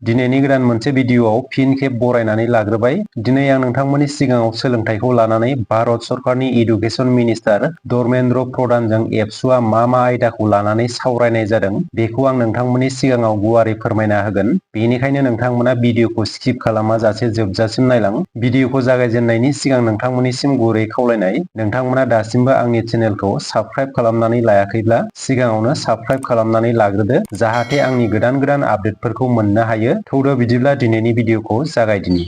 दिनैनि गोदान मोनसे भिडिअआव फिन खेब बरायनानै लाग्रोबाय। दिनै आं नोंथांमोननि सिगाङाव सोलोंथाइखौ लानानै भारत सरकारनि इडुकेसन मिनिस्टार धर्मेन्द्र प्रधानजों एबसुआ मा आयदाखौ लानानै सावरायनाय जादों बेखौ आं नोंथांमोननि सिगाङाव गुवारै फोरमायना होगोन। बेनिखायनो नोंथांमोना भिडिअखौ स्किप खालामाजासे जोबजासिम नायलां। भिडिअखौ जागायजेननायनि सिगां नोंथांमोननिसिम गुरै खावलायनाय, नोंथांमोना दासिमबो आंनि चेनेलखौ साबस्क्राइब खालामनानै लायाखैब्ला सिगाङावनो साबस्क्राइब खालामनानै लाग्रोदो, जाहाथे आंनि गोदान आपडेटफोरखौ मोननो हायो। थौदो बिदिब्ला दिनैनि भिडिअखौ जागायदिनि।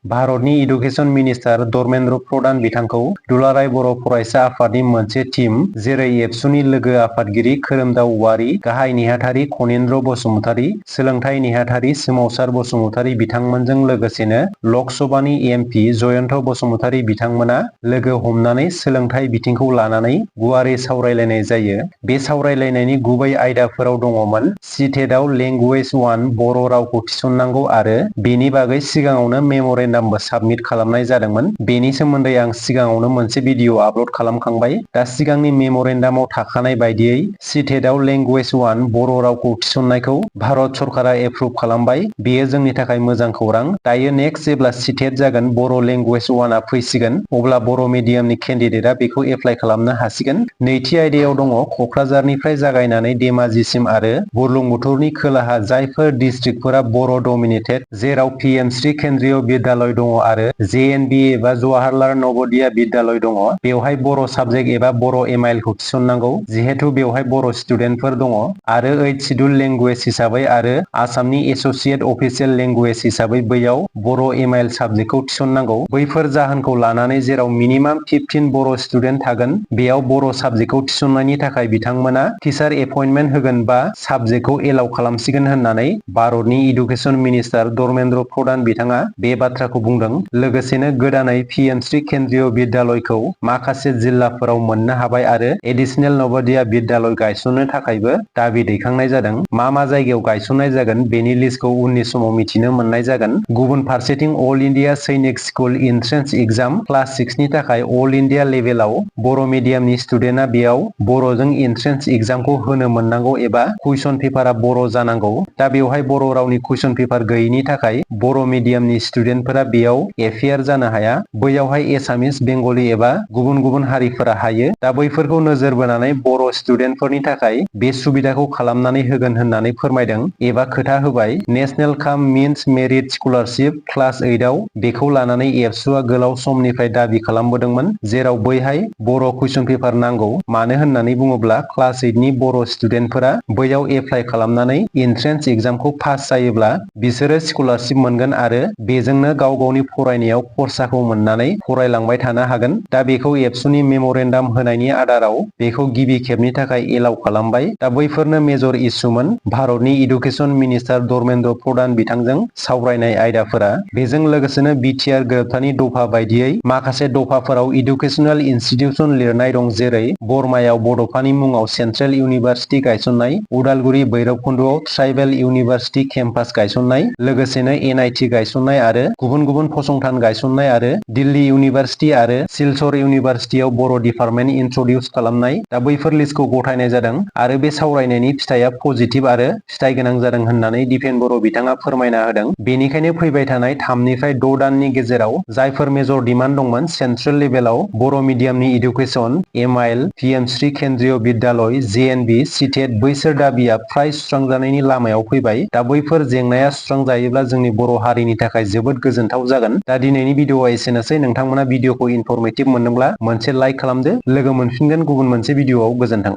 भारतनि इडुकेसन मिनिस्टार धर्मेन्द्र प्रधान बिथांखौ दुलाराय बर' फरायसा आफादनि मोनसे टीम जेरै एबसुनि लोगो आफादगिरि खोरोमदाव औवारी, गाहाय नेहाथारि खनीन्द्र बसुमतारी, सोलोंथाइ नेहाथारि सोमावसार बसुमतारी बिथांमोनजों लोगोसेनो लक सभानि एमपि जयन्त बसुमतारी बिथांमोना लोगो हमनानै सोलोंथाइ बिथिंखौ लानानै गुवारै सावरायलायनाय जायो। बे सावरायलायनायनि गुबै आयदाफोराव दङमोन सिटेटआव लेंगुवेज 1 बर' रावखौ थिसननांगौ आरो बेनि बागै सिगाङावनो मेम'रेन्डामबो साबमिट खालामनाय जादोंमोन। बेनि सोमोन्दै आं सिगाङावनो मोनसे भिडिअ आपल'ड खालामखांबाय। दा सिगांनि मेम'रेन्डामाव थाखानाय बायदियै सिटेटआव लेंगुवेज 1 बर' रावखौ थिसननायखौ भारत सरकारा एप्रुभ खालामबाय। बेयो जोंनि थाखाय मोजां खौरां। दायो नेक्स्ट जेब्ला सिटेट जागोन, बर' लेंगुवेज 1 आ फैसिगोन, अब्ला बर' मिडियामनि केन्डिडेटआ बेखौ एप्लाइ खालामनो हासिगोन। नैथि आयदायाव दङ क'क्राझारनिफ्राय जागायनानै धेमाजिसिम आरो बुरलुंबुथुरनि खोलाहा जायफोर डिस्ट्रिक्टफोरा बर' डमिनेटेड, जेराव पिएमश्री केन्द्रीय बिद्यालय दङ आरो जेएनबि एबा जवाहरलाल नवोदया बिद्यालय दङ, बेवहाय बर' साबजेक्ट एबा बर' एमआइएलखौ थिसननांगौ, जिहेथु बेवहाय बर' स्टुडेन्टफोर दङ आरो 8 शिड्युल लेंगुवेज हिसाबै आरो आसामनि एस'सिएट अफिसियेल लेंगुवेज हिसाबै बैयाव बर' एमआइएल साबजेक्टखौ थिसननांगौ। बैफोर जाहोनखौ लानानै जेराव मिनिमाम 15 बर' स्टुडेन्ट थागोन, बेयाव बर' साबजेक्टखौ थिसननायनि थाखाय बिथांमोना टिचार एपइन्टमेन्ट होगोन बा साबजेक्टखौ एलाउ खालामसिगोन होननानै भारतनि इडुकेसन मिनिस्टार धर्मेन्द्र प्रधान बिथाङा बे बाथ्राखौ बुंदों। लोगोसेनो गोदानै पिएमश्री केन्द्रीय बिद्यालयखौ माखासे जिल्लाफोराव मोननो हाबाय आरो एडिशनेल नवोदया बिद्यालय गायसननो थाखायबो दाबि दैखांनाय जादों। मा जायगायाव गायसननाय जागोन बेनि लिस्टखौ उननि समाव मिथिनो मोननाय जागोन। गुबुन फारसेथिं अल इन्डिया सैनिक स्कुल इन्ट्रेन्स एग्जाम क्लास 6 नि थाखाय अल इन्डिया लेभेलाव बर' मिडियामनि स्टुडेन्टआ बेयाव बर'जों इन्ट्रेन्स एग्जामखौ होनो मोननांगौ एबा कुइसन पेपारा बर' जानांगौ। दा बेवहाय बर' रावनि कुइसन पेपार गैयैनि थाखाय बर' मिडियामनि स्टुडेन्टफोरा बेयाव एपियार जानो हाया। बैयावहाय एसामिस, बेंगलि एबा गुबुन हारिफोरा हायो। दा बैफोरखौ नोजोर बोनानै बर' स्टुडेन्टफोरनि थाखाय बे सुबिदाखौ खालामनानै होगोन होननानै फोरमायदों एबा खोथा होबाय। नेशनेल काम मिन्स मेरिट स्कलारशिप क्लास 8 आव बेखौ लानानै एबसुआ गोलाव समनिफ्राय दाबि खालामबोदोंमोन, जेराव बैहाय बर' कुइसन पेपार नांगौ। मानो होननानै बुङोब्ला क्लास 8 नि बर' स्टुडेन्टफोरा बैयाव एप्लाइ खालामनानै इन्ट्रेन्स एग्जामखौ पास जायोब्ला बिसोरो स्कलारशिप मोनगोन आरो बेजोंनो गाव गावनि फरायनायाव खरसाखौ मोननानै फरायलांबाय थानो हागोन। दा बेखौ एबसुनि मेम'रेन्डाम होनायनि आदाराव बेखौ गिबि खेबनि थाखाय एलाउ खालामबाय। दा बैफोरनो मेजर इस्युमोन भारतनि इडुकेसन मिनिस्टार धर्मेन्द्र प्रधान बिथांजों सावरायनाय आयदाफोरा। बेजों लोगोसेनो बिटिआर गोरोबथानि दफा बायदियै माखासे दफाफोराव इडुकेसनेल इनस्टिटिउसन लिरनाय दं, जेरै बरमायाव बड'फानि मुङाव सेन्ट्रेल इउनिभारसिटि गायसननाय, उदालगुरि भैरबकुन्द'आव ट्राइबेल इउनिभारसिटि केम्पास गायसननाय, लोगोसेनो एनआइटि गायसननाय आरो गुबुन फसंथान गायसननाय आरो दिल्ली इउनिभारसिटि आरो सिलचर इउनिभारसिटियाव बर' डिपार्टमेन्ट इन्ट्रडिउस खालामनाय। दा बैफोर लिस्टखौ गथायनाय जादों आरो बे सावरायनायनि फिथाइया पजिटिभ आरो फिथाइ गोनां जादों होननानै दिपेन बर' बिथाङा फोरमायना होदों। बेनिखायनो फैबाय थानाय 3 निफ्राय 6 दाननि गेजेराव जायफोर मेजर डिमान्ड दंमोन सेन्ट्रेल लेभेलाव बर' मिडियामनि इडुकेसन, एमआइएल, पिएमश्री केन्द्रीय बिद्यालय, जेएनबि, सिटेट, बैसोर दाबिया फ्राय सुस्रांजानायनि लामायाव फैबाय। दा बैफोर जेंनाया सुस्रांजायोब्ला जोंनि बर' हारिनि थाखाय जोबोद गोजोनथाव जागोन। दा दिनैनि भिडिअआ एसेनोसै। नोंथांमोना भिडिअखौ इनफरमेटिभ मोनदोंब्ला मोनसे लाइक खालामदो। लोगो मोनफिनगोन गुबुन मोनसे भिडिअआव। गोजोन्थों।